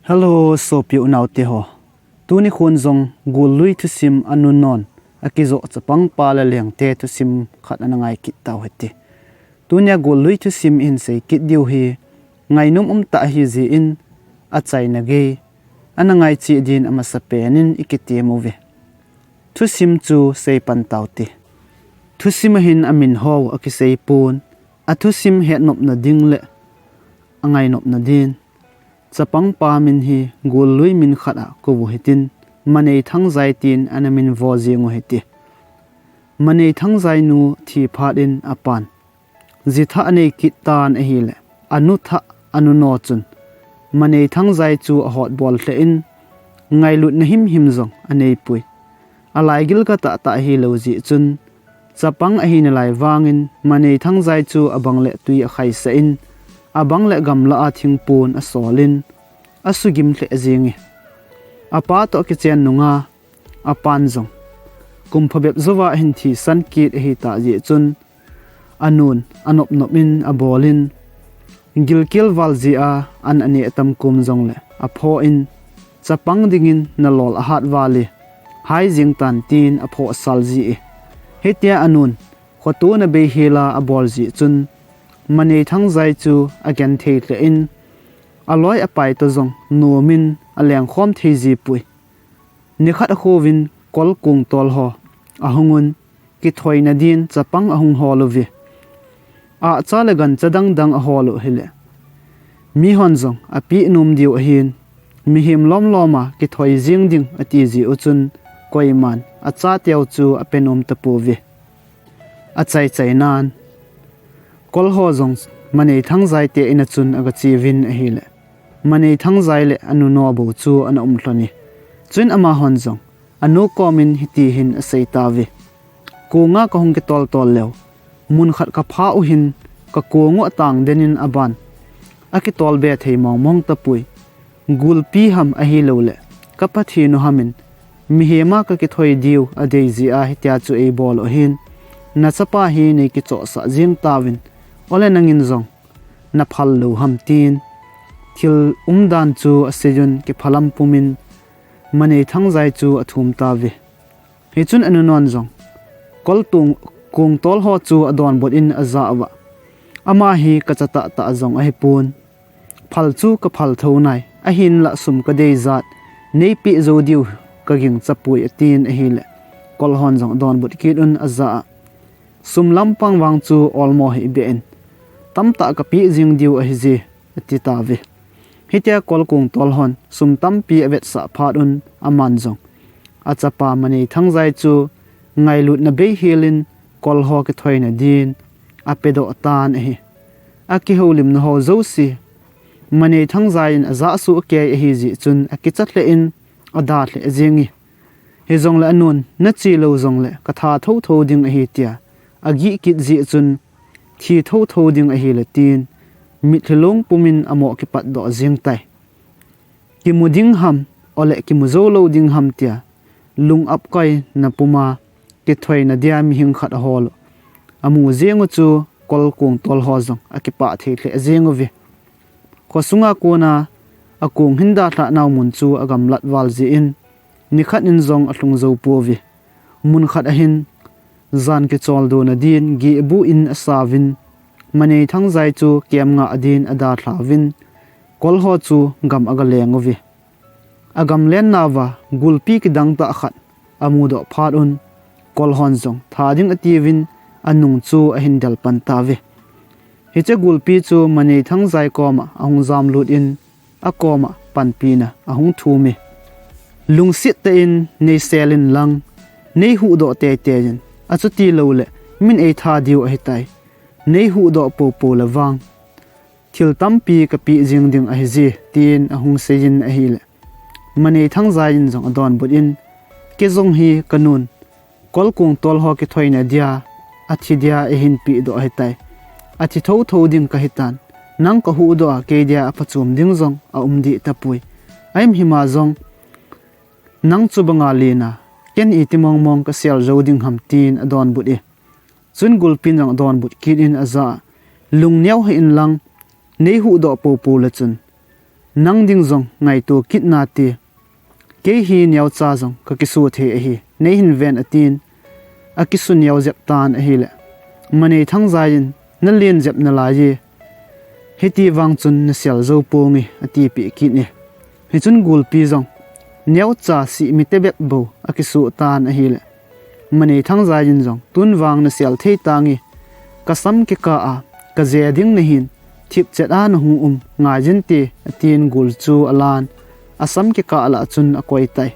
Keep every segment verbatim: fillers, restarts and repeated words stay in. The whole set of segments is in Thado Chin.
Hello, sopi unaute ho. Tuni khun jong Gullui thusim anunon akijoh chapangpa le lengte thusim khat ana ngai kit tau hite. Tunia Gullui thusim ihin sei kit diu hi ngainom umtah ahi jeh in achaina gei ana ngai cheh din amasapen in ikitem uve. Thusim chu seipan taute. Thusim ahin amin ho akisei pon, athusim hetnopna ding le angainopna din. Chapangpa min hi Gullui min khat a kouvu hitin, Maneithangjai tin ana minvo jing u hite. Maneithangjai nu thi phat in apan jithah anei kit tan ahile, anu thah anuno chun Maneithangjai chu ahotbol lheh in, ngailutna himhim jong aneipoi. Alaigil ga tahtah ahilou jeh chun, chapang ahi nalai vangin Maneithangjai chu abang le tui akhaisah in, abang le gamla a thingpon asol in, asugim lheh jenge. Apa toh akichen nunga, apan jong kum phabep jouva ahin thisan kit ahitah jeh chun, anun anopnop in abol in, gilkel val jeh a an aneh atam kom jongle aphoh in, chapang dingin nalol ahat val e, hai jeng tan tin aphoh sal ji e. Hitia anun khotona beihel a abol jeh chun, Maneithangjai chu agenthei lheh in, aloi apai toh jong nom in alengkhom thei jipoi. Nikhat akhouvin kol kongtol ho ahungun, kithoina din chapang ahung hol uve. Ahcha le gancha dangdang ahol u hile, mihon jong apeh nom diu ahin, mihem lomlom a kithoi jeng ding ati jeh u chun, koiman achateu chu ape nom tapouve. Achaichainan, kol ho jong Maneithangjai te in a chun agacheuvin ahile, Maneithangjai le anuno bou chu ana um lhon e. Chuin amahon jong anu komin hiti hin asei tauve, konga kahung kitoltol leu, mun khat kapha u hin, kakong u atang den in aban akitolbe thei mongmong tapoi. Gulpi ham ahiloule ka Pathen u hamin, mihem a kakithoi diu adei jeh a hitia chu eibol u ahin, nachapa hi neikichohsah jeng tauvin, ole nangin jong naphal lou ham tin, thil umdan chu aseiyun kiphalam pumin Maneithangjai chu athum tauve. Hichun anunon jong kol kongtol ho chu adonbut in ajah uva, ama hi kacha tahtah jong ahipon, phal chu kaphal thou nai, ahinlah sum kadei jat neipeh jou diu kagingchapoi atin ahile, kol hon jong adonbut kit un ajah a, sum lampang vang chu olmo hih beh in, tamtah kapeh jeng diu ahije, ati tauve. Hitia kol kongtol hon sum tampi avetsah phat un aman jong achapa Maneithangjai chu ngailutna beihel in kol ho kithoina din apedoh tan ahi. Akihoulimna ho jouse Maneithangjai in ajah soh kei ahijeh chun akicha lheh in ada lheh jenge. Hijongle anun, nache lou jongle katha thouthou ding ahi tia agih kit jeh chun, thi thouthou ding ahile tin, mitlhi long pumin amo kipatdoh jeng tai. Kimu ding ham, ole kimu jou lou ding ham tia lung apkoina puma kithoina dia mihing khat ahol u amu jeng u chu kol kongtol ho jong akipah thei lheh jeng uve. Khosunga kona akong hin dalhah nau mun chu agamlat val jeh in, nikhat in jong alhung jou pouve. Mun khat ahin, jan kicholdo na din gehbu in asauvin, Maneithangjai chu kem ngah din adalhauvin, kol ho chu gam agaleng uve. Agamlen nauva gulpi kidang tah khat amudoh phat un, kol hon jong tha ding atiuvin, anung chu ahin del pan tauve. Hiche gulpi chu Maneithangjai koma ahung jamlut in, akoma panpina ahung thum e. Lungset tah in neisel in lang, neihuhdoh teitei in, achuti loule min eitha diu ahitai. Neihuhdoh poupou le vang, thil tampi kapeh jeng ding ahije, tin ahung seijin ahile, Maneithangjai in jong adonbut in, kei jong hi kanun kol kongtol ho kithoina dia, athi dia eihin pehdoh ahitai. Athi thouthou ding kahitan, nang kahuhdoh a kei dia aphachom ding jong aum deh tapoi. Ahimhim a jong, nang chu banga lena, ken iti mongmong kasel jou ding ham, tin adonbut e. Chun gulpin jong adonbut kit in ajah a, lungneo hih in lang, neihuhdoh poupou le chun, Nang ding jong ngaito kit nate. Kei hi neocha jong ka kisu thei ahi, nei hin ven atin, a kisu neo jep tan ahile. Manei Thangjai in, na len jep nalai e, hiti vang chun na sel jou ponge, ati peh kit e. Hichun gulpi jong, neocha si mi tebep bou a kisu tan ahile. Manei Thangjai in jong, tun vang na sel thei tange, ka sam kikah a, ka je ding nahin, thipchet a na hung um, ngai jin te, atin gul chu alan, a sam kikah lah chun a koi tai.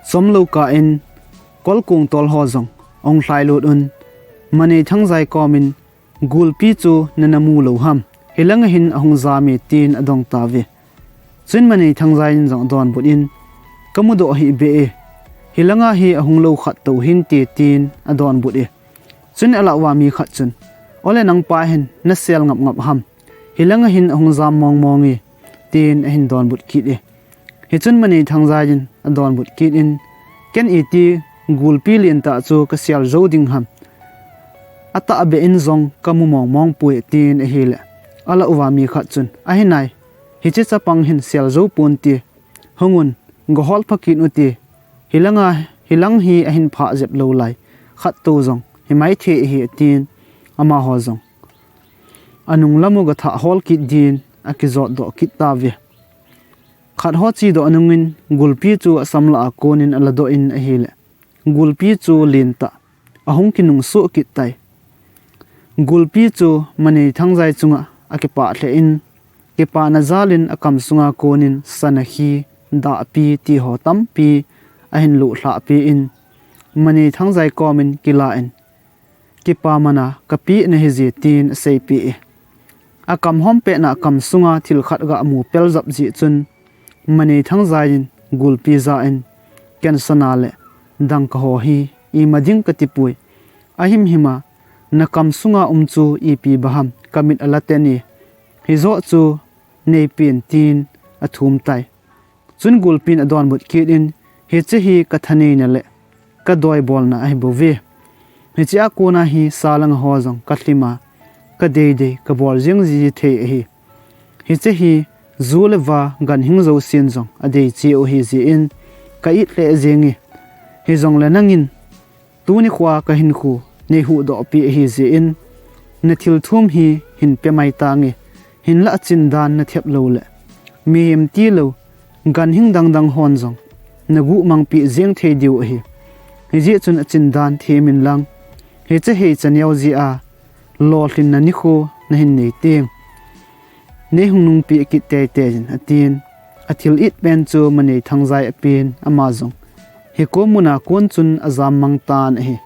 Chomlou kah in, kol kong tol ho jong, ong lhai lut un, Manei Thangjai kom in, gulpi chu na na mu lou ham, hilang a hin a hung jam e tin a dong tauve. Chun Manei Thangjai in jong a donbut in, ka mudoh hih beh e, hilang a hi a hung lou khat tou hinte tin a donbut e. Chun a lah uva mi khat chun, ole nang pa hin na sel ngap ngap ham, hilang a hin a hung jam mong mong e, tin a hin donbut kit e. Hichun Manei Thangjai in a donbut kit in, ken iti gulpi lentah chu ka sel jou ding ham. A tahbeh in jong ka mu mong mong poi tin ahile. A lah uva mi khat chun, ahi nai, hiche chapang hin sel jou ponte. Hung un, go hol pha kit u te. Hilang a, hilang hi a hin phah jep lou lai. Khat tou jong, hi mai thei ahi tin, amaho jong. A nung lam u ga thah hol kit din, a kijot doh kit tauve. Khat ho che doh nung in, gulpi chu a sam lah a kon in a la doh in ahile. Gulpi chu lentah, a hung kinung suh kit tai. Gulpi chu Manei Thangjai chunga a kipah lheh in, kipana jal in a kam sunga kon in sana khi, dahpi ti ho tampi a hin luh lhah peh in, Manei Thangjai kom in kila in, kipa mana ka pe nahi je tin a sei peh e. A kam hom pet na kam sunga thil khat ga mu pel jap jeh chun, Manei Thangjai in gulpi ja in, ken sana le dangka ho hi ima ding ka ti poi. A himhim a, na kam sunga um chu ipi ba ham, ka mit a la ten e. Hijoh chu nei pen tin a thum tai. Chun gulpi in a donbut kit in, hiche hi ka thaneina le ka doibolna ahi bou ve. Hiche a kon a hi sa lang a ho jong ka lhim a, ka deidei ka bol jing ji thei ahi. Hiche hi ju le va ganhing jousen jong a dei cheh u ahi jeh in ka it lheh jeng e. Hijongle nangin tuni khoa ka hinkho nei huhdoh peh ahi jeh in, na thil thum hi hin pe mai tange, hinlah a chin dan na thep lou le mihem ti lou, ganhing dang dang hon jong na guh mang peh jeng thei diu ahi. Hijeh chun a chin dan them in lang, hiche heicha neo jeh a lolhinna nikho na hin nei teng. Nei hung nung peh kit tei tei in, atin. A thil it pen chu Manei Thangjai a pen, ama jong hi kom mun a kon chun a jam mang tan ahi.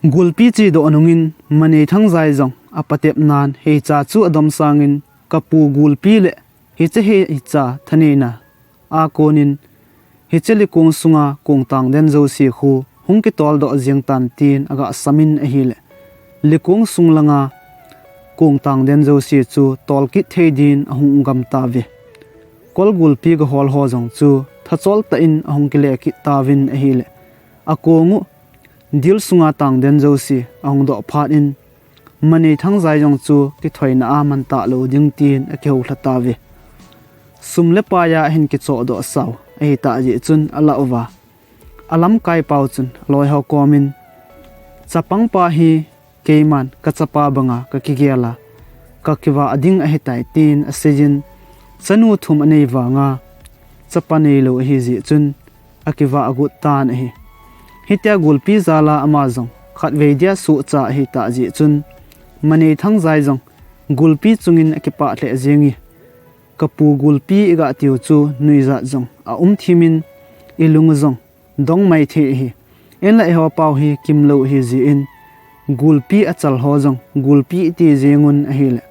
Gulpi che doh nung in Manei Thangjai jong a patep nan heicha chu a dom sang in, ka pu gulpi le hiche heicha thaneina a kon in, hiche likong sunga kong tang den jouse khu hung kitol doh jeng tan tin a ga sam in ahile, likong sung langa kong tang den jouse chu tol kit thei din a hung gam tauve. Kol gulpi ga hol ho jong chu thachol tah in a hung kile kit tauvin ahile, a kong u dil sunga tang den jouse a hung doh phat in, Manei Thangjai jong chu kithoina a man talou ding tin a kihou lha tauve. Sum le pai a hin kichoh doh sau ahi tah jeh chun a lah uva, a lamkai pau chun a loi ho kom in, chapang pa hi keiman ka chapa banga ka kigel a, ka kivah ding ahi tai tin a sei in, chanu thum a nei vanga chapa nei lou ahi jeh chun a kivah a got tan ahi. Hitia gulpi jal a ama jong khatvei dia suhcha ahi tah jeh chun, Manei Thangjai jong gulpi chungin a kipah lheh jeng e. Ka pu gulpi i ga tiu chu nuijat jong a um thim in, i lung jong dong mai thei ahi. Inlah eiho pau hi kimlou ahi jeh in, gulpi a chal ho jong gulpi i ti jeng un ahile,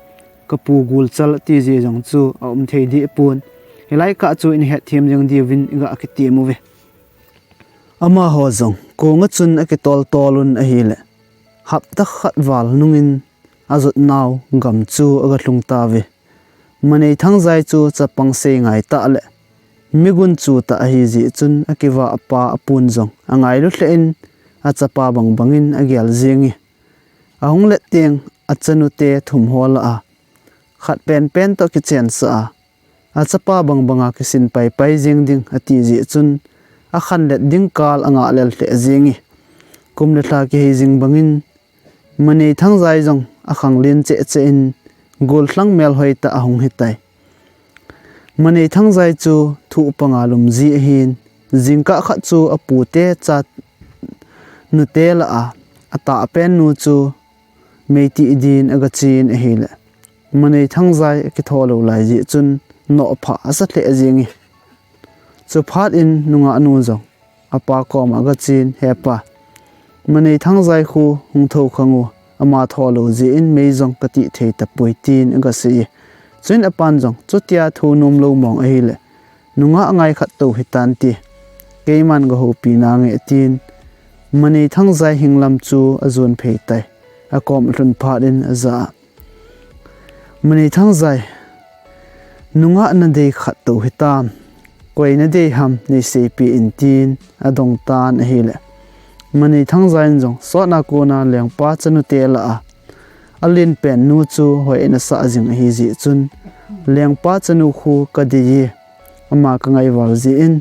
ka pu gulchal ti jeh jong chu a um thei deh pon. Hilai kah chu in het them jeng diuvin i ga kitem uve. Amaho jong kong a chun a kitol tol un ahile, hapta khat val nung in a jot nau gam chu a ga lhung tauve. Manei Thangjai chu chapang sei ngai tah le migun chu tah ahi jeh chun a kivah a pa a pun jong a ngailu lheh in, a chapa bang bang in a gel jeng e. A hung let teng a chanu te thum ho lah a, khat penpen toh kichensah a, achapa bangbanga kisin paipai jeng ding ati jeh chun, akhanlet ding kal angah lel lheh jenge. Kum le lha kihei jing bangin, Maneithangjai jong akhanglen cheh cheh in, gollhang melhoi tah ahung hitai. Maneithangjai chu thuh panga lum ji ahin, jingkah khat chu apute chanu te lah a, atahpen nu chu meitih din agachen ahile, Maneithangjai akitho lou lai jeh chun, nohphah asa lheh jenge. Chuphat in nungah nu jong apa koma agachen, He pa, Maneithangjai khu hung thou khang u, ama tho lou jeh in mei jong katih thei tapoi, tin agasei e. Chuin apan jong, Chutia thu nom lou mong ahile, nungah ngai khat tou hitante, keiman gahoupi nange, tin Maneithangjai hinglam chu ajon phei tai. Akom alhun phat in ajah a, Maneithangjai, nungah nadei khat tou hitam, koi nadei ham neiseipeh in, tin adong tan ahile, Maneithangjai in jong sotna kona lengpa chanu te lah a, alenpen nu chu hoi in asah jing ahi jeh chun, Lengpa chanu khu kadei e, ama kangai val jeh in,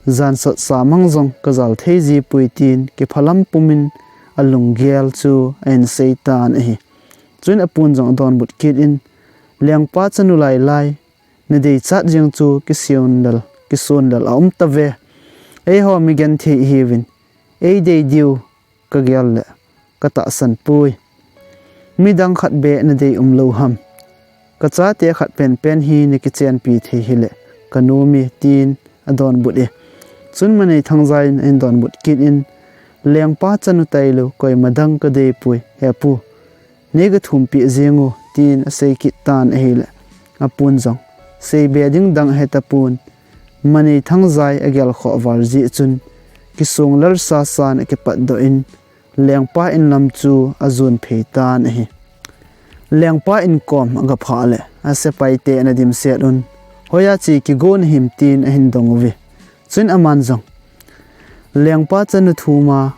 jansot samang jong kajal thei jipoi, tin kiphalam pumin alunggel chu ahin sei tan ahi. Chuin apun jong adonbut kit in, Lengpa chanu lailai nadeichat jeng chu kisonlel, kisonlel aum tave. Eiho migenthei ihiuvin, eidei diu kagel le katahsan poi. Midang khat beh nadei umlou ham? Kachate khat penpen hi nakichenpi thei hile kanom e, tin adonbut e. Chun Maneithangjai in ahin donbut kit in, Lengpa chanu tailou koima dang kadeipoi, He pu, nei gathumpeh jeng u, tin asei kit tan ahile, apun jong seibe ding dang ahetapon, Maneithangjai agelkhoh val jeh chun, kisonglel sasan akipatdoh in, lengpa inlam chu ajon phei tan ahi. Lengpa inkom agaphah le, asepaite ana dimset un, Hoiya che kigo nahim? tin ahin dong uve. Chuin aman jong, Lengpa chanu thuma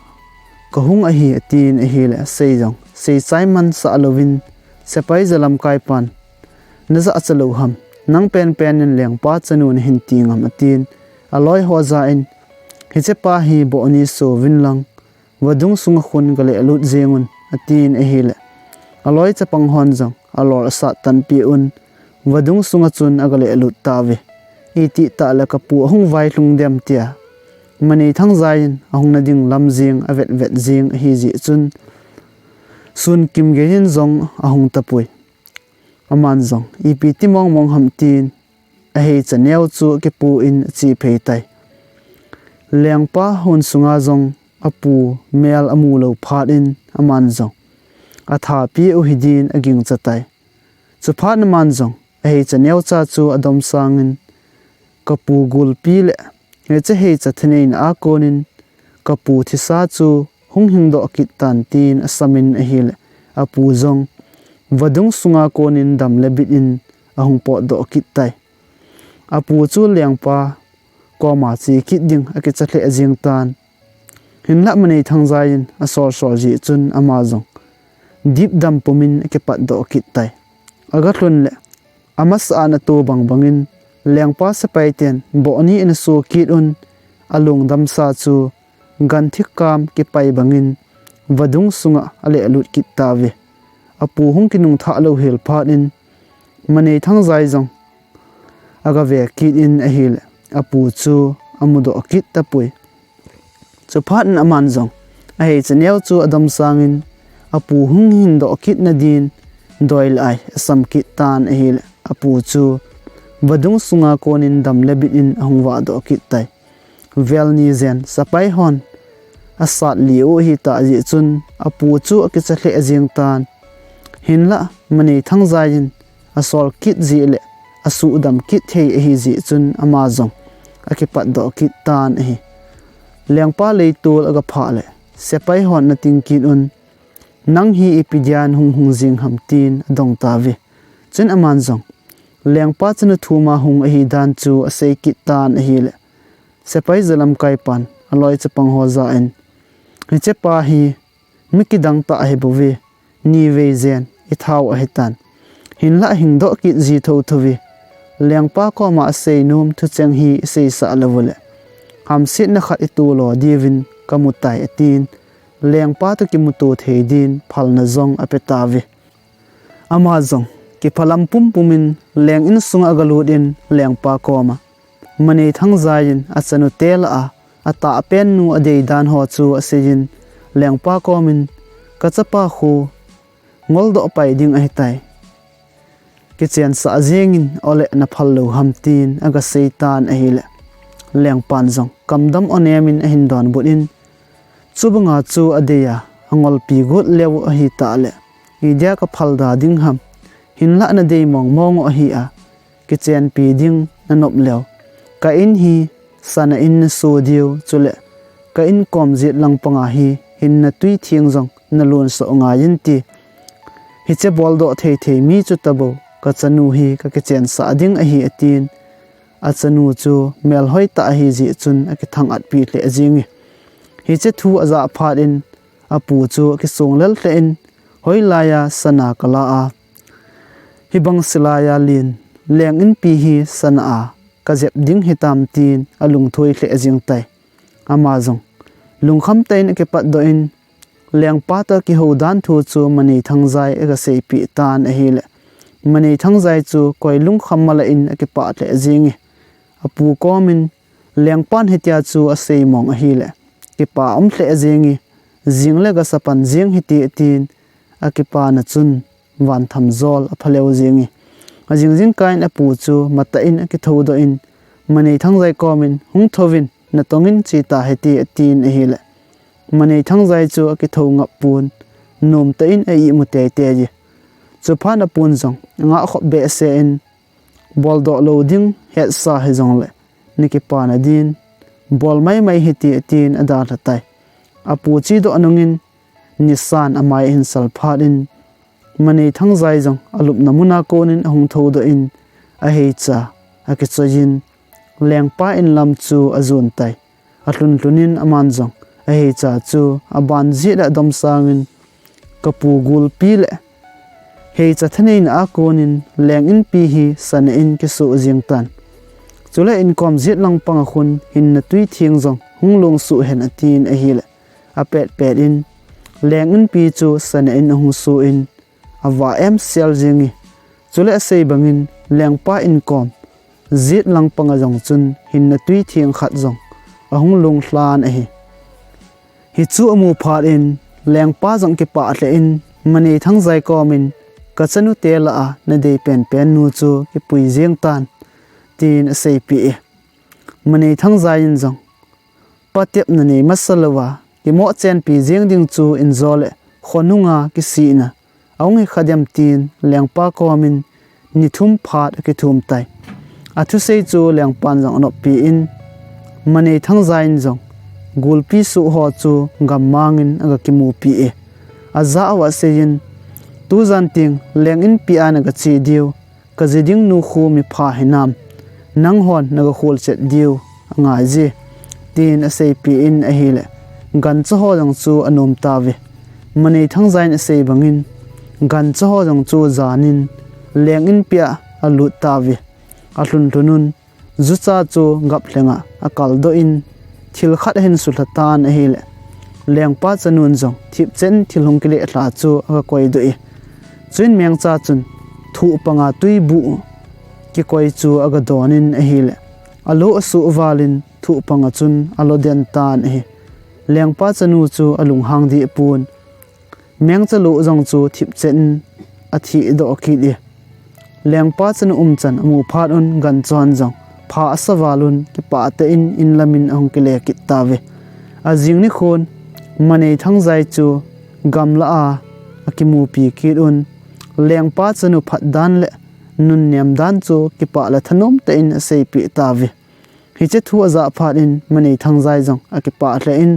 kahung ahi, atin ahile, asei jong seichai mansah louvin, Sepai jalamkaipan, najahcha lou ham? Nang penpen in lengpa chanu nahin ti ngam, atin aloiho jah in, Hichepa hi bohni souvin lang, vadung sunga khun galehlut jeng un, atin ahile, aloi chapang hon jong alol asat tanpeh un, vadung sunga chun agalehlut tauve. Itih tah le kapu ahung vailhung dem, tia Maneithangjai in ahung nading lam jeng avetvet jeng ahi jeh chun, sunkim gei in jong ahung tapoi. Aman jong ipi ti mongmong ham, tin aheicha neo chu akipu in ache phei tai. Lengpa hon sunga jong apu mel amu lou phat in, aman jong athapi u hidin agingcha tai. Chuphat in aman jong aheicha neocha chu adomsang in, Kapu gulpi le hiche heicha thaneina a kon in kapu thisa chu hung hingdoh kit tan, tin asam in ahile, apu jong vadung sunga kon in dam le bit in ahung potdoh kit tai. Apu chu lengpa koma che kit ding akicha lheh jeng tan. Hinlah Maneithangjai in asol sol jeh chun ama jong dipdam pum in akipatdoh kit tai. Agalhun le, amasa a anato bang bang in lengpa sepai ten bohni ana so kit un, alungdamsa chu ganthi kam kipai bang in vadung sunga alehlut kit tauve. Apu hung kinungthah lou hel phat in Maneithangjai jong agave kit in ahile, apu chu amudoh kit tapoi. Chuphat in aman jong aheicha neo chu adomsang in apu hung hingdoh kit nadin doi le ai asam kit tan ahile, apu chu vadung sunga kon in dam le bit in ahung vahdoh kit tai. Vel ni jen sepai hon asat lih u ahitah jeh chun apu chu akicha lheh jeng tan. Hinlah Maneithangjai in asol kit jeh le asuhdam kit thei ahi jeh chun ama jong akipatdoh kit tan ahi. Lengpa leitol agaphah le sepai hon ana ting kit un, Nang hi ipi dia nahung hung jeng ham? tin adong tauve. Chun aman jong lengpa chanu thuma hung ahi dan chu asei kit tan ahile, sepai jalamkai pan aloi chapang ho jah in, Hichepa hi mi kidang tah ahibouve, nivei jen ithao ahitan. Hinlah hingdoh kit ji thotho uve. Lengpa koma asei nom thucheng hi iseisah lou uleh, hamsetna khat ito lo diuvin kamu tai, atin, lengpa toh kimuto thei din phalna jong ape tauve. Ama jong kiphalam pumpum in leng in sunga agalut in lengpa koma, Maneithangjai in achanu te lah a atahpen nu adei dan ho chu asei in, lengpa komin, kachapa khu ngoldoh pai ding ahitai. Kichensah jengin, ole naphal lou ham, tin agasei tan ahileh, lengpan jong kamdam onem in ahin donbut in, chubanga chu adei a, angolpi got leu ahi tah leh, idia kaphal da ding ham, hinlah nadei mong mong u ahi a, kichenpi ding nanop leu, ka in hi sana in naso diu, chuleh ka in kom jet lang panga hi hinna tui theng jong nalun soh ngai in, ti. Hiche boldoh thei thei mi chu tabou, kachanu hi kakichensah ding ahi, atin, achanu chu melhoi tah ahi jeh chun akithang atpi lheh jenge. Hiche thu ajah phat in apu chu akisong lel lheh in, hoilai a sana kala a, hibang silai a len, leng inpi hi sana a kajep ding hitam, tin alungthoi lheh jeng tai. Ama jong lungkham tah in akipatdoh in, lengpa toh kihou dan thu chu Maneithangjai agaseipeh tan ahileh, Maneithangjai chu koi lungkham mala in akipah lheh jenge. Apu komin, lengpan hitia chu asei mong ahileh, kipah um lheh jenge, jing le gasa pan jeng hite, tin akipana chun vantham jol aphaleu jenge. Ajing jingkah in apu chu matah in akithoudoh in, Maneithangjai komin, hung thouvin, natong in cheta hite, atin ahileh, Maneithangjai chu akithou ngap pon, nomtah in a-ihmu teitei e. Chuphat in apun jong angah khop behseh in, boldoh lou ding hetsa hijongleh, nakipana din bol maimai hite, atin adalha tai. Apu chedoh nungin nisan amai ahin sal phat in, Maneithangjai jong alupna muna konin ahung thoudoh in, aheicha akichoi in, lengpa in lam chu ajon tai. Alhun lhun in aman jong aheicha chu aban jet a domsang in, kapu gulpi le heicha thaneina a konin leng inpi hi sana in kiso jeng tan. Chule inkom jet lang panga khun hinna tui theng jong hung long suh hen, atin ahileh, apet pet in leng inpi chu sana in ahung so in, ava em sel jenge. Chule asei bangin lengpa inkom jet lang panga jong chun hinna tui theng khat jong ahung long lhan ahi. Hichu amu phat in lengpa jong kipah lheh in, Maneithangjai komin, kachanu te lah a nadei penpen nu chu kipui jeng tan, tin aseipeh e. Maneithangjai in jong, patepna nei masa louva kimoh chenpi jeng ding chu injo leh khonunga kisihna ahung hi khadem, tin lengpa komin ni thum phat akithum tai. Athusei chu lengpan jong anoppeh in, Maneithangjai in jong gulpi suh ho chu gammang in agakimupi e. Ajah uva asei in, tujan teng leng inpi a nagache diu, kaji ding nu khu mipha hinam, nanghon nagakhol chet diu angaije, tin aseipeh in ahileh, gancha ho jong chu anom tauve. Maneithangjai in asei bangin, gancha ho jong chu jan in leng inpi a alut tauve. Alhun lhun un, jucha chu gap lhenga akaldoh in, thil khat ahin sulha tan ahileh, lengpa chanun jong thipchen thil hung kileh lha chu agakoidoh e. Chuin mengcha chun thuh panga tui buh kikoi chu agadon in ahileh, alo asuh val in thuh panga chun alo den tan ahi. Lengpa chanu chu alunghang deh pon, mengcha lo jong chu thipchen in athehdoh kit e. Lengpa chanu umchan amu phat un gancha hon jong pha asa val un kipah tah in inlam in ahung kile kit tauve. Ajing nikhon Maneithangjai chu gamlah a akimupi kit un, lengpa chanu phat dan le nunnem dan chu kipah le thanom tah in aseipeh tauve. Hiche thu ajah phat in Maneithangjai jong akipah lheh in,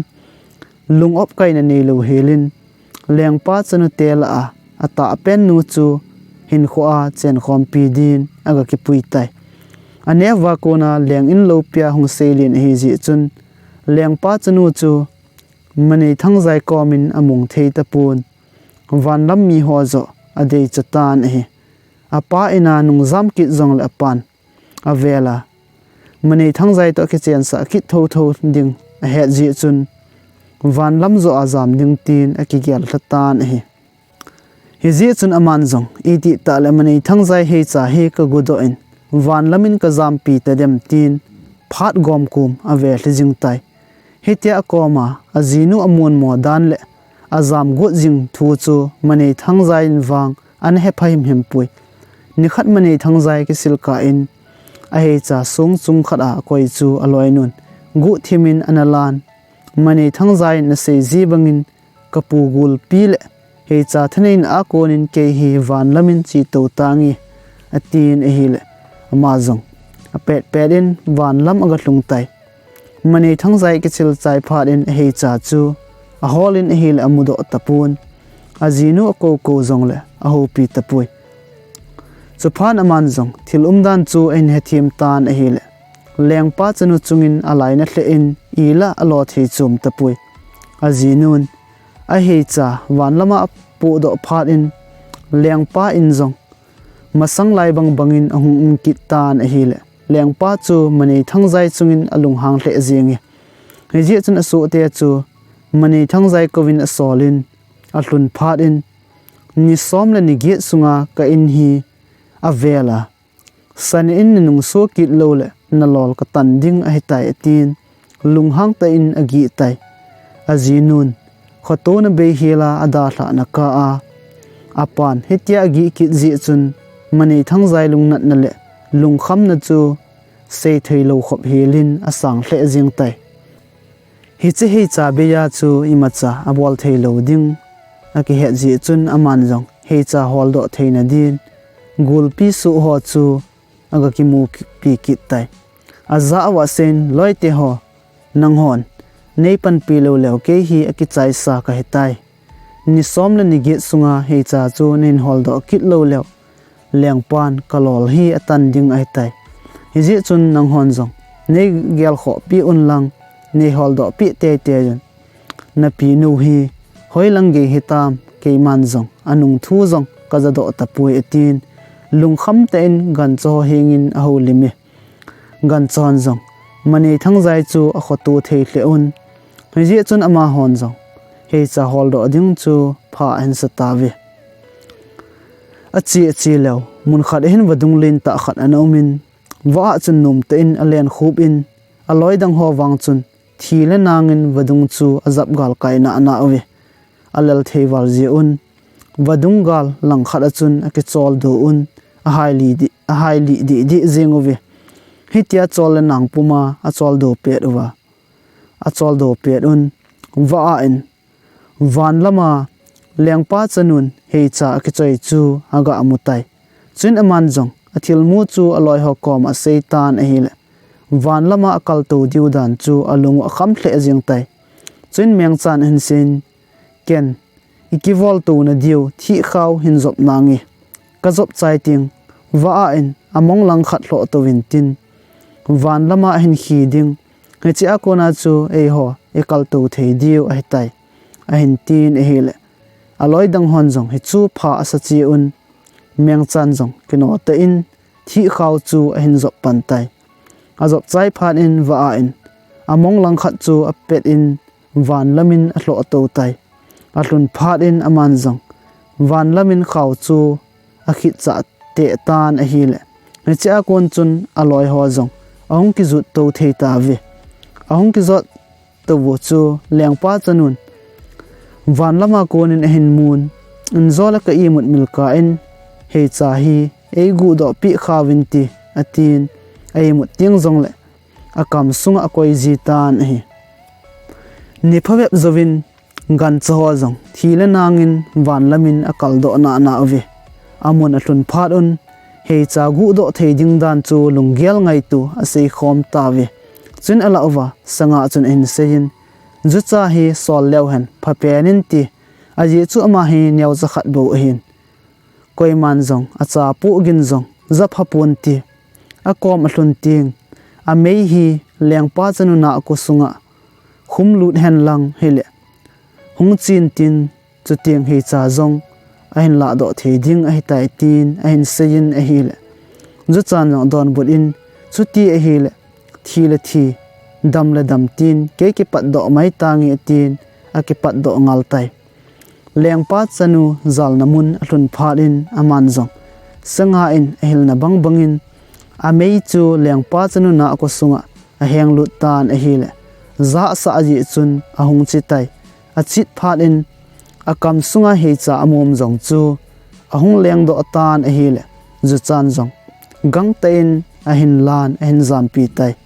lung opkaina neilou hel in, lengpa chanu te lah a atahpen nu chu hinkho a chenkhompi din agakipui tai. Aneo a kona leng in loupia hung seilen ahi jeh chun, lengpa chanu chu Maneithangjai komin among thei tapon, vanlam mi ho joh adeicha tan ahi. Apa ina nungjam kit jongle apan avel a, Maneithangjai toh akichensah kit thotho ding ahet jeh chun, vanlam joh a jam ding tin akigel lha tan ahi. Hijeh chun aman jong, itih tah le Maneithangjai heicha hi kagudoh in, vanlam in kajampi tadem tin, phat gomkum avel lhi jing tai. Hitia akoma, ajinu amonmo dan le ajam got jing thu chu Maneithangjai in vang ana hepha himhim poi. Nikhat Maneithangjai kisil kah in, aheicha song chung khat a akoi chu aloinun guhthim in ana lan. Maneithangjai in asei ji bangin, kapu gulpi le heicha thaneina a konin kei hi vanlam in chetou tange, atin ahile, ama jong apet pet in vanlam agalhung tai. Maneithangjai kisil chai phat in aheicha chu ahol in ahile amudoh tapon. Ajinu akoukou jongle ahoupi tapoi. Chuphat aman jong thil umdan chu ahin hethem tan ahile, lengpa chanu chungin alaina lheh in ila alo thei chom tapoi. Ajinun aheicha vanlama apohdoh phat in, lengpa in jong masang lai bang bangin ahung um kit tan ahile, lengpa chu Maneithangjai chungin alunghang lheh jenge. Hijeh chun asohte chu Maneithangjai kouvin asolin, alhun phat in, ni som le ni get sunga ka in hi avel a, san in nanungso kit loule nalol katan ding ahitai, atin, lunghang tah in agih tai. Ajinun khoto na beihel a adalhah na kah a, apan hitia agih kit jeh chun, Maneithangjai lungnatna le lungkhamna chu seithei lou khop helin asang lheh jeng tai. Hiche heicha beiya chu imacha abol thei lou ding akihet jeh chun, aman jong heicha holdoh theina din gulpi soh ho chu agakimupi kit tai. Ajah uva aseiyin, loite ho, nanghon neipanpi lou leu kei hi akichaisa kahitai. Ni som le ni get sunga heicha chu neihin holdoh kit lou leu, lengpan kalol hi atan ding ahitai. Hijeh chun nanghon jong neigelkhoh peh unlang, neiholdoh peh teitei un. Napinu hi hoilang gei hitam, keiman jong anung thu jong kajadoh tapoi, atin, lungkham tah in gancha ho hengin ahoulim e. Gancha hon jong Maneithangjai chu akhoto thei lheh un. Hijeh chun amahon jong heicha holdoh ding chu pha ahin sa tauve. Ache ache leu, munkhat ahin vadung lentah khat ana umin, vah a chun nomtah in alenkhup in, aloi dang ho vang chun thi le nangin vadung chu ajap galkai nana uve. Alel thei val jeh un, vadung gal langkhat a chun akicholdo un, ahailih dih, ahailih dih dih jeng uve. Hitia chol le nang puma acholdo pet uva, acholdo pet un, vah a in, vanlama lengpa chanun heicha akichoi chu aga mutai. Chuin aman jong athilmu chu aloiho koma aseitan ahile, vanlama akaltou diu dan chu alungu akham lheh jeng tai. Chuin mengchan ahin seiyin, ken ikivoltouna diu thihkhao hin jop nange. Kajop chai teng, vah a in among langkhat lhoh touvin tin, vanlama ahin khi ding, hichea kona chu eiho ikaltou thei diu ahitai, ahin tin ahile, aloi dang hon jong hichu pha asa cheh un, mengchan jong kino tah in thihkhao chu ahin jop pan tai. Ajop chai phat in vah a in among langkhat chu apet in vanlam in alhoh tou tai. Alhun phat in aman jong vanlam in khao chu akhitchah teh tan ahile, hichea kon chun aloiho jong ahung kijot tou thei tauve. Ahung kijot touvu chu lengpa chanun vanlama konin ahin mun, injo le ka imut mil kah in, heicha hi eiguhdoh peh khauvin ti, atin, aimut teng jongle akam sunga akoi ji tan ahi. Ni phabep jouvin gancha ho jong thi le nangin vanlam in akaldoh nana uve. Amun alhun phat un, heicha guhdoh thei ding dan chu lunggel ngaitu aseikhom tauve. Chuin alah uva sanga chun ahin seiyin, jucha hi sol leu hen phapen in ti, ajeh chu ama hi neocha khat bou ahin, koiman jong acha pohgin jong japha pon ti. Akom alhun teng, amei hi lengpa chanu nahko sunga khumlut henlang hile, hung chen tin, chuteng heicha jong ahin lahdoh thei ding ahitai, tin ahin seiyin ahile, Juchan jong adonbut in, chuti ahile, thi le thi, dam le dam tin, kei kipatdoh mai tange, tin akipatdoh ngal tai. Lengpa chanu jalna mun alhun phat in aman jong, sanga in ahilna bang bangin, amei chu lengpa chanu na a khosunga ahenglut tan ahile, jahsah jeh chun ahung che tai. Achet phat in, akam sunga heicha amom jong chu ahung lengdoh tan ahile, Juchan jong gangtah in ahin lan, ahin jampi tai.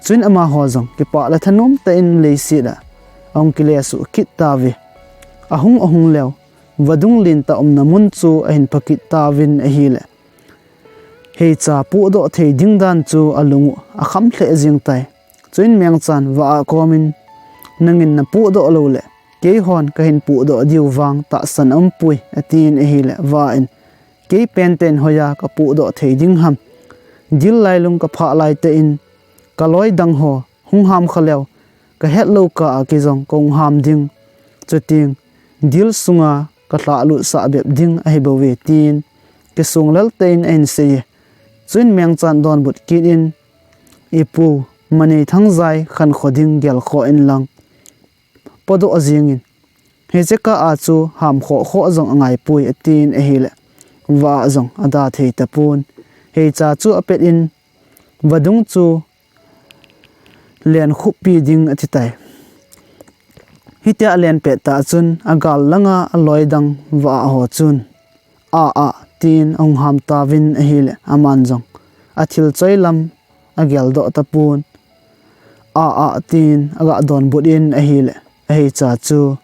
Chuin amaho jong kipah le thanom tah in leiset a ahung kile suh kit tauve. Ahung ahung leu, vadung lentah umna mun chu ahin pha kit tauvin ahile, heicha pohdoh thei ding dan chu alung u akham lheh jeng tai. Chuin Mengchan va-ah komin, nangin napohdoh loule, keihon kahin pohdoh diu vang tahsan aumpoi, atin ahile, va-ah in, kei pentah in hoiya kapohdoh thei ding ham? Dil lailung kaphah laitah in, kaloi dang ho hung ham kha leu, kahetlou kah a kei jong kahung ham ding. Chuteng, dil sunga kalhahlut sah bep ding ahibouve, tin kisong lel tah in ahin seiye. Chuin Mengchan donbut kit in, ipu, Maneithangjai khankho ding gelkhoh inlang, podoh jengin, hiche kah a chu hamkhoh khoh jong angaipoi, atin ahile, va-ah jong ada thei tapon. Heicha chu apet in, vadung chu lenkhup pi ding ati tai. Hitia alen pet tah chun, agal langa aloi dang va-ah ho chun, ah ah, tin ahung ham tauvin ahile, aman jong athil choi lam ageldoh tapon. Ah ah, tin aga donbut in ahile, aheicha chu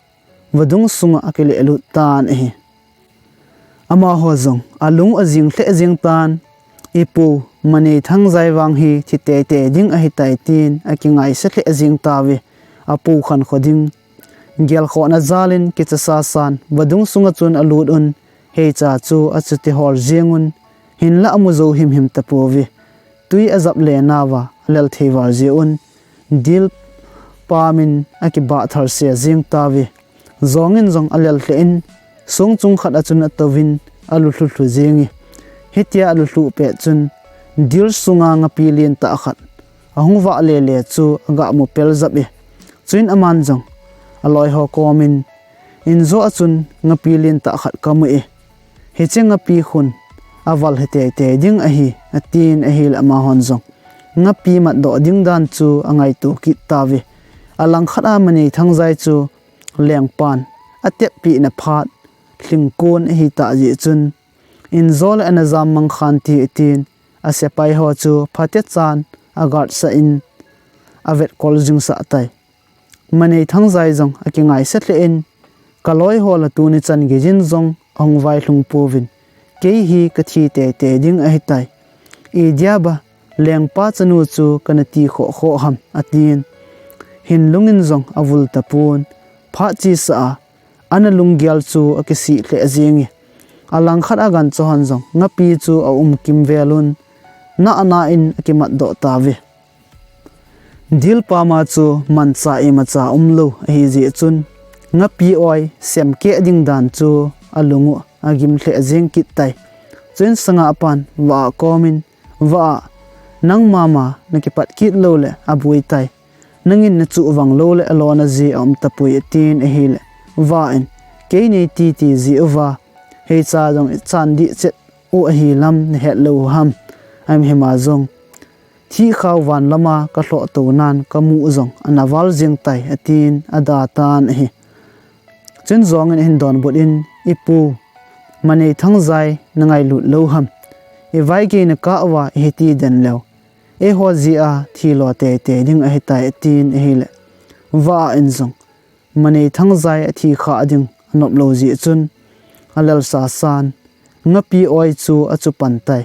vadung sunga akile lut tan ahi. Amaho jong alung u ajing lheh jeng tan, ipu, Maneithangjai vang hi thi teitei ding ahitai, tin akingaiset lheh jeng tauve. Apu khankho ding gelkhohna jalin kicha sasan vadung sunga chun alut un, heicha chu achuti hol jeng un, hinlah amu jou himhim tapouve. Twi ajap le nauva alel thei val jeh un, dil pamin akibah thar se jeng tauve. Jongin jong alel lheh in, song chung khat a chun atouvin, alu lhu lhu jenge. Hitia alu lhuh pet chun, dil sunga ngapi lentah khat ahung vah lele chu aga mu pel jap e. Chuin aman jong aloi ho komin, injo a chun ngapi lentah khat kamu e, hiche ngapi khun aval hi teitei ding ahi, atin ahile, amahon jong ngapi matdoh ding dan chu angaito kit tauve. Alangkhat a Maneithangjai chu lengpan atep pehna phat lhingkon ahitah jeh chun, injo le ana jammang khan ti, atin, asepai ho chu phatechan a guard sah in avetkol jingsah tai. Maneithangjai jong akingaiset lheh in, kaloi ho la tuni chan geijin jong ahung vailhung pouvin, kei hi kathi teitei ding ahitai. Idia ba lengpa chanu chu kana ti khoh khoh ham, atin. Hinlungin jong avul tapon, phat chesa a ana lunggel chu akisih lheh jenge. Alangkhat a gancha hon jong ngapi chu aum kimvel un, nahna in akimatdoh tauve. Dil pama chu manchah imacha umlou ahijeh chun, ngapi oi semkeh ding dan chu alung u agim lheh jeng kit tai. Chuin sanga pan va-ah komin, va-ah, nangma ma nakipat kit loule aboi tai. Nangin nachuh vang loule alona ji aum tapoi, atin ahile, va-ah in, kei neiti ti jeh uva, heicha jong ichan dih chet u ahi lam nahet lou u ham? Ahimhim a jong, thihkhau van lama kalhoh tounan kamu u jong ana val jeng tai, atin ada tan ahi. Chun Jongin ahin donbut in, ipu, Maneithangjai nangailut lou ham? Ivaigei nakah uva ihiti den leu, eiho jeh a thilo teitei ding ahitai, atin ahile, va-ah in jong Maneithangjai athi khah ding anop lou jeh chun, alel sasan ngapi oi chu achu pan tai.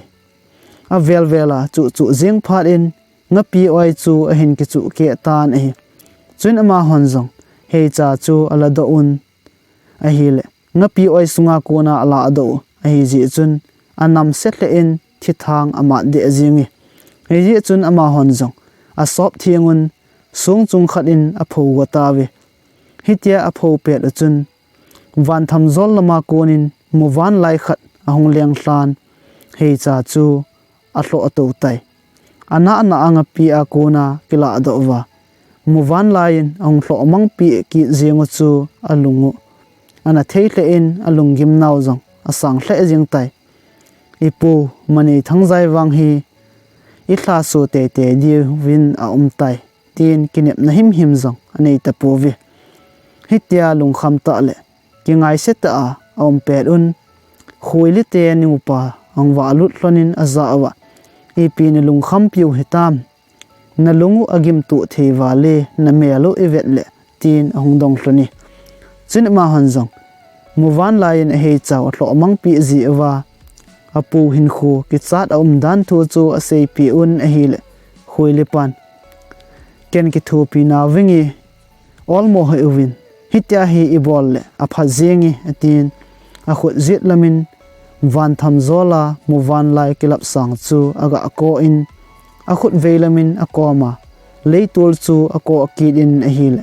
Avel vel a chuh chuh jeng phat in, ngapi oi chu ahin kichuh keh tan ahi. Chuin amahon jong heicha chu aladoh un ahile, ngapi oi sunga kona aladoh u ahijeh chun, anamse lheh in thithang amat deh jenge. Hijeh chun amahon jong asop theng un, song chung khat in apho go tauve. Hitia apho pet u chun, vanthamjol lama konin muvanlai khat ahung lenglhan, Heicha chu alhoh tou tai. Anahna angapi a kona kiladoh uva, muvanlaiyin ahung lhohmangpi kit jeng u chu alung u ana thei lheh in alunggim nau jong asang lheh jeng tai. Ipu, Maneithangjai vang hi ilhaso teitei diuvin aum tai, tin kinepna himhim jong anei tapouve. Hitia lungkham tah le kingaise tah a aum pet un, Khuoili te nupa ahung valut lhonin ajah uva, Ipi nalungkhampiu hitam? Nalung u agimtuh thei vale, namel u ivet le, tin ahung dong lhon e. Chun amahon jong muvanlaiyin aheicha u alhohmangpi jeh uva, apu hinkho kichat aum dan thu chu aseipeh un ahile, Khuoili pan, Ken kithopi nauving e, olmo hih uvin, hitia hi ibol le apha jenge, atin, akhut jet lamin vantham jol a muvanlai kilapsang chu agah koh in, akhut vei lamin akoma leitol chu akoh kit in ahile,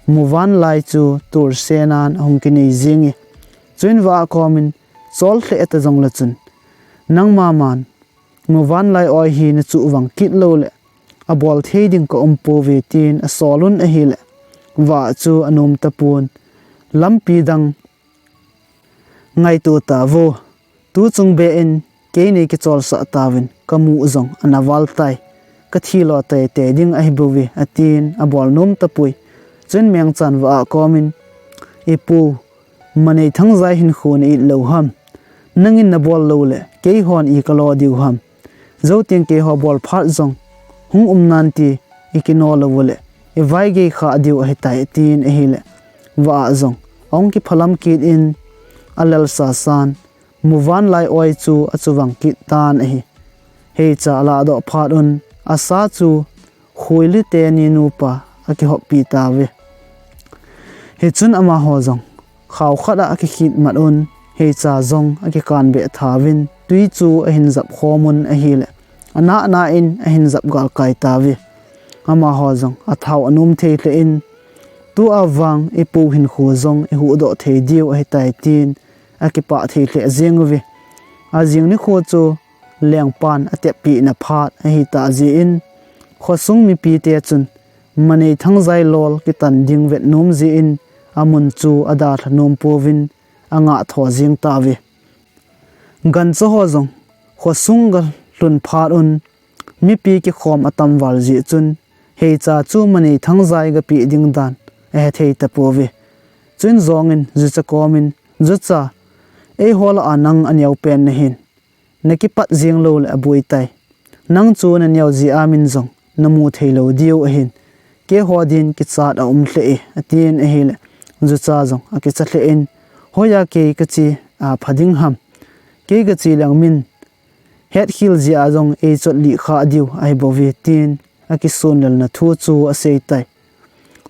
muvanlai chu tolsenan ahung kinei jenge. Chuin vah a komin, Chol lheh ta jongle chun, nangma man muvanlai oi hi nachuh vang kit lou le abol thei ding kaumpouve, tin asol un ahile, vah chu anom tapon, Lampi dang ngaito tauvo. Tuchung behin kei nei kicholsah tauvin, kamu jong ana val tai. Kathi lo teitei ding ahibouve, atin abol nom tapoi. Chun Mengchan vah a komin, Ipu, Maneithangjai hinkho na-it lou ham? Nangin nabol lou le keihon i kalo diu ham? Jouteng keiho bol phat jong hung um nante, ikino lou u le ivaigei kha diu ahitai, atin ahile, vah a jong ahung kiphalam kit in, alelsa san muvanlai oi chu achuvang kit tan ahi. Heicha aladoh phat un, asa chu Khuoili teni nupa akihoppi tauve. Hichun amaho jong khao khat a akikhit mat un, Heicha jong akikan beh thauvin, twi chu ahin jap khom un ahile, anahna in ahin jap galkai tauve. Amaho jong athao anom thei lheh in, Tua vang ipu hinkho jong ihuhdoh thei diu ahitai, tin akipah thei lheh jeng uve. Ajing nikho chu lengpan ateppina phat ahitah jeh in, khosung mipite chun Maneithangjai lol kitan ding vet nom jeh in, amun chu adalha nom pouvin, angah tho jeng tauve. Gancha ho jong khosung galhun phat un, mipi kikhom atam val jeh chun, Heicha chu Maneithangjai gapeh ding dan ahethei tapouve. Chuin jongin jucha komin, Jucha, eiho lah a nang aneo pen nahin, nakipat jeng lou le aboi tai. Nang chu naneo jeh a min jong namu thei lou diu ahin, keiho din kichat aum lheh e, atin ahile, jucha jong akicha lheh in, Hoiya kei kache a pha ding ham? Kei kache leng min hetkhel jeh a jong eichotlih kha diu ahibouve, tin akisonlelna thu chu asei tai.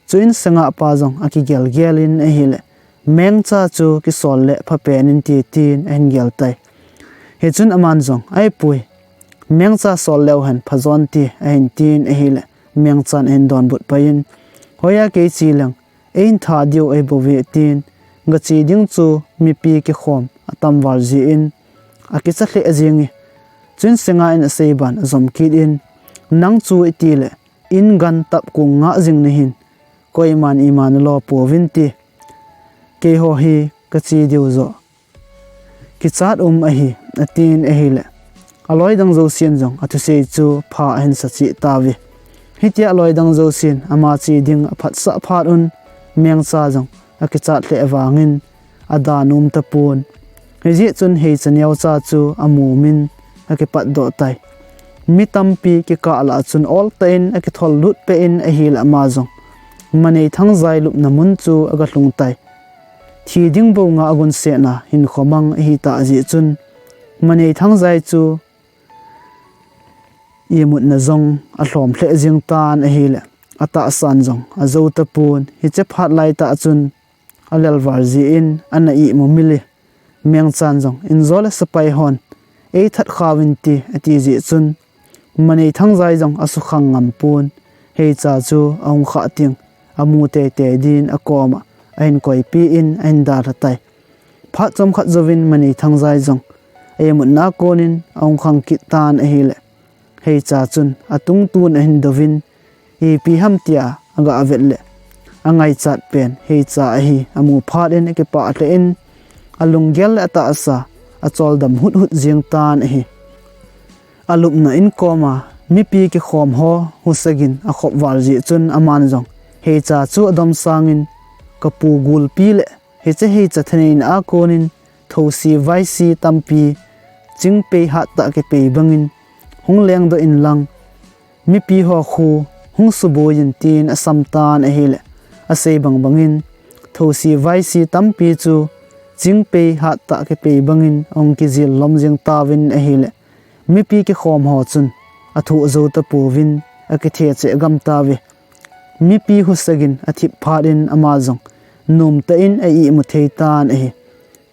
Chuin sengah pa jong akigelgel in ahile, Mengcha chu kisol le phapen inte, tin ahin gel tai. Hichun aman jong, Aipui, Mengcha sol leu hen phajonte, ahin tin ahile, Mengchan ahin donbut pai in, Hoiya kei che leng eihin tha diu ahibouve, tin, gache ding chu mipi kikhom atam val jeh in akicha lheh jenge. Chuin sengah in asei ban ajom kit in, Nang chu itile in gan tapkong ngah jing nahin, koiman ima nalo pouvinte. Keiho hi kache diu joh kichat um ahi, atin ahile, aloi dang jousen jong athusei chu pha ahin sa cheh tauve. Hitia aloi dang jousen ama che ding aphatsah phat un, Mengcha jong akichat lheh vangin, ada nom tapon. Hijeh chun Heicha neocha chu amumin akipatdoh tai. Mi tampi kikah lah a chun oltah in akithol lut peh in ahile ama jong Maneithangjai lupna mun chu agalhung tai. Thi ding bou nga agunsetna hinkho mang ahitah jeh chun, Maneithangjai chu imutna jong alhom lheh jeng tan ahile, atahsan jong ajou tapon. Hiche phat laitah chun alelval jeh in ana imu mil e. Mengchan jong, Injo le sepai hon eithat khauvinte, ati jeh chun, Maneithangjai jong asukhang ngam pon, Heicha chu ahung khah teng amu teitei din akoma ahin koipeh in ahin dalha tai. Phat chomkhat jouvin Maneithangjai jong a imutna konin ahung khang kit tan ahile, Heicha chun atungtun ahin douvin, ipi ham tia aga vet le, angaichat pen Heicha ahi amu phat in akipah lheh in, alunggel le atahsa acholdam huthut jeng tan ahi. Alupna in koma mipi kikhom ho husagin akhop val jeh chun aman jong Heicha chu adom sangin, Kapu Gulpi le hiche Heicha thaneina a konin thousi vaisi tampi chingpei hattah kipei bangin hung lengdoh inlang, mipi ho khu hung suboi in, tin asam tan ahile, asei bang bangin thousi vaisi tampi chu chingpei hattah kipei bangin ahung kijil lom jeng tauvin ahile, mipi kikhom ho chun athoh jou tapouvin, akithe cheh gam tauve. Mipi husagin athip phat in ama jong nomtah in a imu thei tan ahi.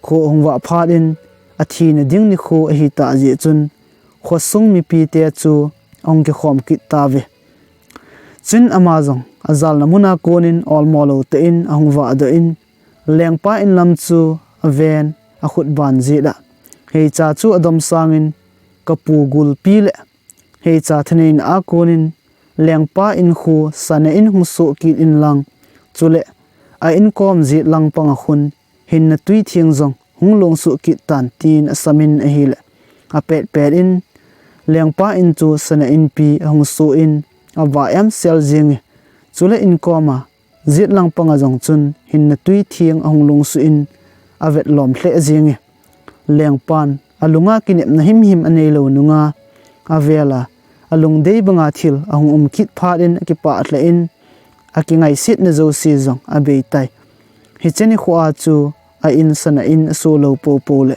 Kho ahung vah phat in athina ding nikho ahitah jeh chun khosung mipite chu ahung kikhom kit tauve. Chuin ama jong ajalna muna konin olmo lou tah in ahung vahdoh in, lengpa in lam chu aven, akhut ban jeh a Heicha chu adom sangin, Kapu Gulpi le Heicha thaneina a konin lengpa in khu sana in hung soh kit inlang, chule a inkom jet lang panga khun hinna twi theng jong hung longsuh kit tan, tin asamin ahile, apetpet in lengpa in chu sana inpi ahung soh in, ava emsel jenge. Chule inkoma jet lang panga jong chun hinna twi theng ahung longsuh in, avetlom lheh jenge. Lengpan alunga kinepna himhim aneilou nunga avela, alungdei banga thil ahung um kit phat in akipah lheh in, akingaisetna jouse jong abeitai. Hiche nikhoa chu a in sana in asoh lou poupou le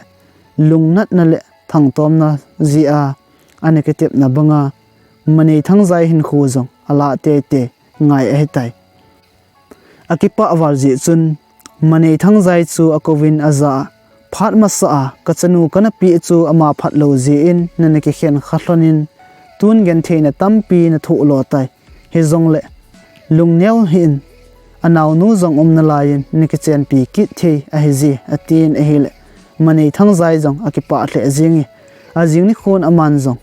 lungnatna le thangtomna jeh a ana kitepna banga Maneithangjai hinkho jong alah teitei ngai ahitai. Akipah val jeh chun Maneithangjai chu akouvin ajah a, phat masa a kachanu kana peh chu ama phatlou jeh in nana kikhen kha lhonin, tun gentheina tampi nathoh lo tai. Hijongle lungneo hih in, anaonu jong um nalaiyin nakichenpi kit thei ahije, atin ahile, Maneithangjai jong akipah lheh jenge. Ajing nikhon aman jong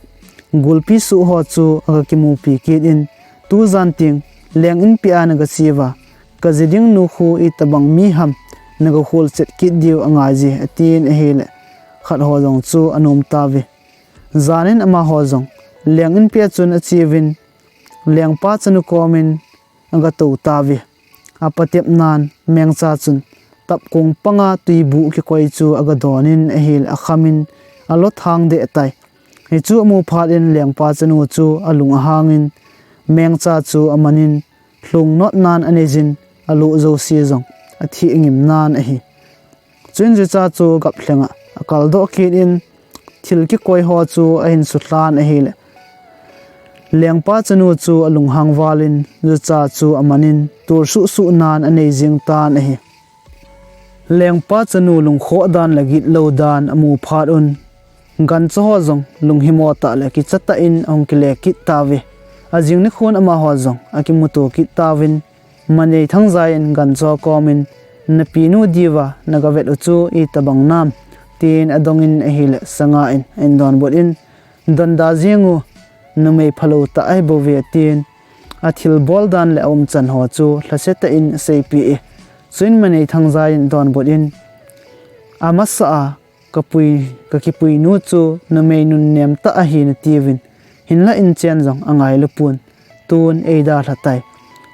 Gulpi suh ho chu aga kimupi kit in, tujan teng leng inpi a naga cheuva, kaji ding nu khu itobang mi ham naga kholchet kit diu angaije, atin ahile, khat ho jong chu anom tauve. Janin amaho jong leng inpi a chun acheuvin, lengpa chanu komin aga tou tauve. Apatepnan Mengcha chun tapkong panga twibuh kikoi chu aga donin ahile, akhamin alo thang deh tai. Hichu amu phat in lengpa chanu chu alung ahangin, Mengcha chu amanin, lhung notnan aneijin, alo jouse jong atheh ngimnan ahi. Chuin jucha chu gaplhenga akaldoh kit in, thil kikoi ho chu ahin sulhan ahile, lengpa chanu chu alunghang valin jucha chu amanin, tolsuh suhnan anei jeng tan ahi. Lengpa chanu lungkhoh dan le gitlou dan amu phat un, gancha ho jong lunghimo tah le kichatah in ahung kile kit tauve. Ajing nikhon amaho jong akimuto kit tauvin, Maneithangjai in gancha komin, napinu diuva naga vet u chu itobang nam, tin adongin ahile, sanga in ahin donbut in, donda jeng u, numei phalou tah ahibouve, tin athilbol dan le aumchan ho chu lhasetah in aseipeh e. Chuin Maneithangjai in donbut in, amasa a kapui, kakipuinu chu numei nunnem tah ahi natiuvin, hinla inchen jong angailupon, tun eidalha tai.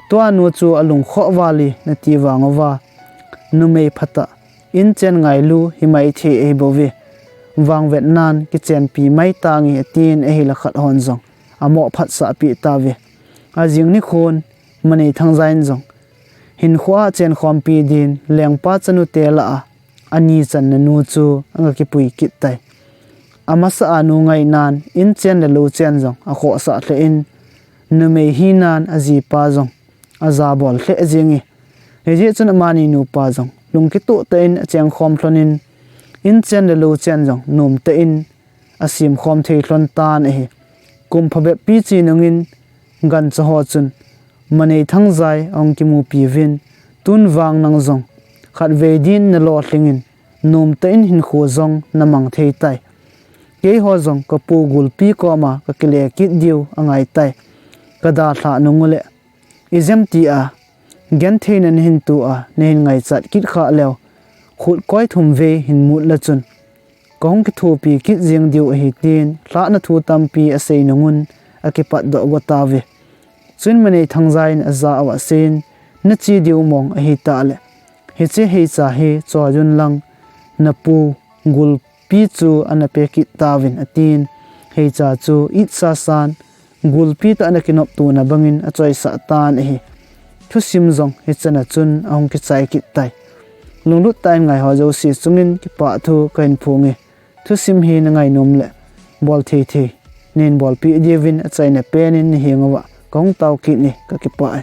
Tua nu chu alungkhoh val e nati vang uva, numei phatah, inchen ngailu himaithei ahibouve. Vangvetnan kichenpi mai tange, atin ahile, khat hon jong amo phatsahpeh tauve. Ajing nikhon Maneithangjai in jong hinkhoa chenkhompi din lengpa chanute lah a ani channa nu chu aga kipui kit tai. Amasa a nu ngainan inchen le louchen jong akhohsah lheh in, numei hinan ajipa jong ajabol lheh jenge. Hijeh chun amani nupa jong lungkitoh tah in achengkhom lhonin, inchen le louchen jong nomtah in asemkhom thei lhon tan ahi. Kum phabep pi che nungin gancha ho chun Maneithangjai ahung kimupi uvin, tun vang nang jong khatvei din nalolhingin, nomtah in hinkho jong namang thei tai. Keiho jong kapu Gulpi koma kakile kit diu angai tai. Kadalhah nung uleh, ijemtia gentheina nahin toa nahin ngaichat kit khah leu, khut koi thum vei hin mut le chun kahung kithopi kit jeng diu ahi, tin lhahna thu tampi asei nungun akipatdoh go tauve. Chuin Manei Thangja in ajah uva, Sen, nache diu mong ahitahleh, hiche heicha hi choi un lang, napu Gulpi chu ana pe kit tauvin, atin, heicha chu itsasan Gulpi toh ana kinoptona bangin achoisah tan ahi. Thusim jong hichana chun ahung kichai kit tai. Lunglut tah in ngaiho jouse chungin kipah thu kahin phonge. Thusim hi nangainom leh, bol thei thei nahin bolpeh diuvin achaina penin nahenguva kahung tao kit e, kakipah e.